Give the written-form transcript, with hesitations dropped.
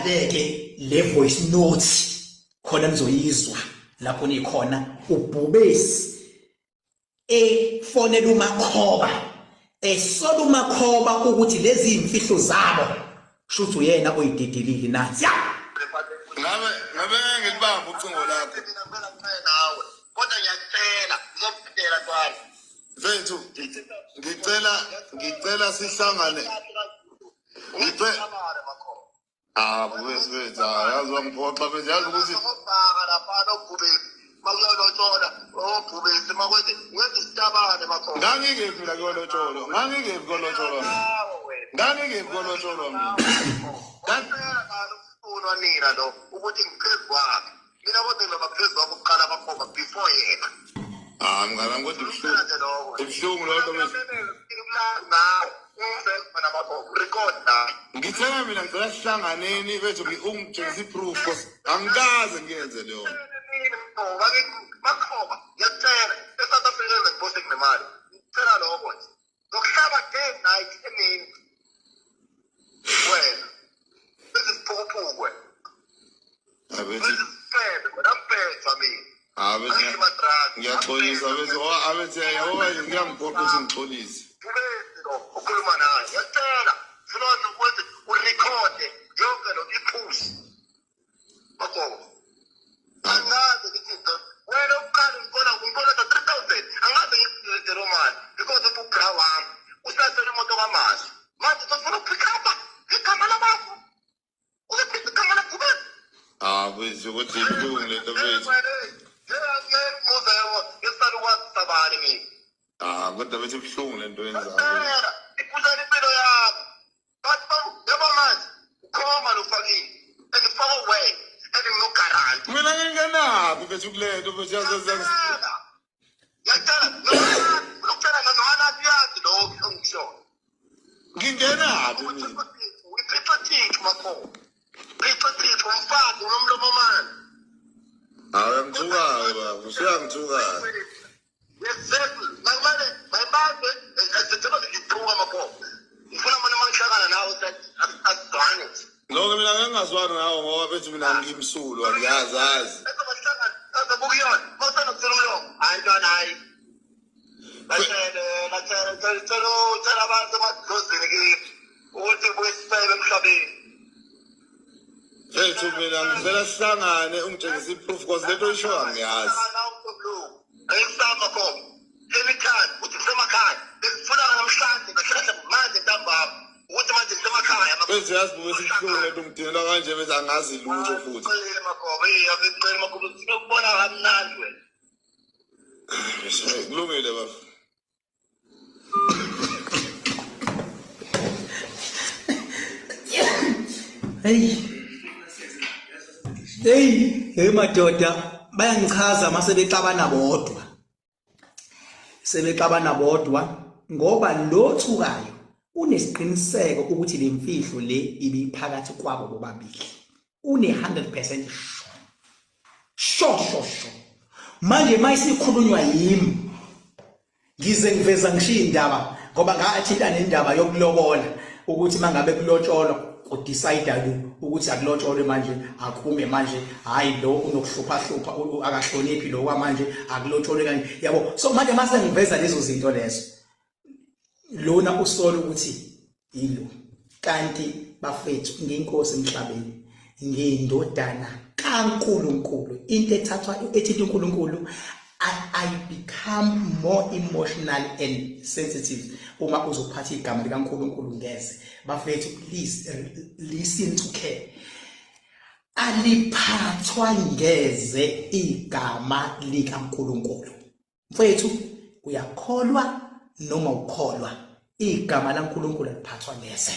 ngidlaleke le voice note khona nizoyizwa lapho nikhona ubhubesi efonela umakhoba esola umakhoba ukuthi lezi imfihlo zabo shuthi uyena oyididelile nansi ya Ngabe ngabe ngilibamba ucingo lakho. Nawe kodwa ngiyakutshela ngizokudela ntwana. Mfethu ngicela ngicela sihlangane. Ngicela Ah, bubesi bethu, ah, yazi wangiphoxa mfethu, yazi ukuthi Ngobhaka laphana obhubesi makuyolotshola obhubesi makwenze wenza isitabane makhona. ngangingephi la kuyolotsholwa, ngangingephi kuyolotsholwa mina. Ngangingephi kuyolotsholwa mina. Ngicela nina lo ukuthi ngiphezu kwakhe. Mina kodwa ngizoba phezu kwakho kuqala abakhomba before yena. Ah, mngani wami kodwa ibuhlungu. Ibuhlungu loo nto mfethu. Ngithe mina ngicela sihlanganeni bethu ungitshengisa i-proof cause angikaze ngiyenze leyo nto. Makhoba ngiyakutshela eSouth Africa ngiphose kunemali. Ngicela lokho nje. Ngokuhlaba day night emini. Wena. Isiphukuphuku wena. Abethi Isifebe wena mbhejwa mina. abethi ngiyaxolisa abethi oh abethi yabo manje kuyangiphoqa ukuthi ngixolise. Ubezi lo ukhuluma naye. Ngiyakutshela. Funa ukuthi urekhode yonke lo iphush. Makhoba. Angaze ngithi wena uqala ngikona ngikolota 3000 angaze ngikusize lo mali because of ubra wami usasele imoto kaMazi manje sofuna ukupick up igama labantu uzophisa igama lakubani. Ah, bethu ukuthi ibuhlungu lento bethu. Ah, kodwa bethu ibuhlungu lento yenzayo. Iphusela impilo yami. Bathi yabo manje ukhoma lo fakile and ufaka away and nginogaranti. Mina ngingenaphi bethu kule nto bethu yazi yazi. Ngiyacela ngicela nanohana uyazi lo engisho. Ngingenaphi mina? Uyiphixathixo makho. Phixathixo umfazi unomlomo mani. Hayi uyangithuka-ke baba, usuyangithuka-ke. Exactly. Makumele mayibambe njengoba ngithuka makho. Ngifuna mina mangihlangana nawe asizwane. Lokho mina ngeke ngazwana nawe ngoba bethi mina ngimsulwa ngiyazazi. Ezobahlangana azobukuyona. Mawusana kusela umlomo. Hayi ntwana hayi. Batshele batshele tshela tshela abantu amadlozini kimi ukuthi buye isifebe emhlabeni. Mfethu mina ngicela sihlangane ungitshengise i-proof cause lento oyishoyo angiyazi. Angisama khona. Anytime uthi kusemakhaya. Bengifuna namhlanje kahle manje ntambama ukuthi manje kusemakhaya. Mfethu yazi bube sibuhlungu lento ngidinelwa kanje bese angazi lutho futhi. Ngicela makhoba, eh ngicela makhoba siyokubona kamnandi wena. Kulungile baba. Hey. Hey, hey madoda bayangichaza mase bexabana bodwa. Sebexabana bodwa ngoba lo thukayo unesiqiniseko ukuthi le mfihlo le ibiphakathi kwabo bobabili. Une 100% sure. Sho sho sho. Manje mayisikhulunywa yimi ngize ngiveza ngishiya indaba ngoba ngathinta nendaba yokulobola ukuthi mangabe kulotsholwa kudecide ke ukuthi akulotsholwe manje akume manje hayi lo unokuhlupha hlupha akahloniphi lo kwamanje akulotsholwe kanje yabo. So manje mase ngiveza lezo zinto lezo lona usola ukuthi yilo kanti bafethu ngiyinkosi emhlabeni ngiyindodana kaNkuluNkulu into ethathwa ethinta uNkulunkulu I become more emotional and sensitive uma uzophatha igama likaNkuluNkulu ngeze. Bafethu please listen to care. Aliphathwa ngeze igama likaNkuluNkulu. Mfethu uyakholwa noma ukholwa igama laNkuluNkulu aliphathwa ngeze.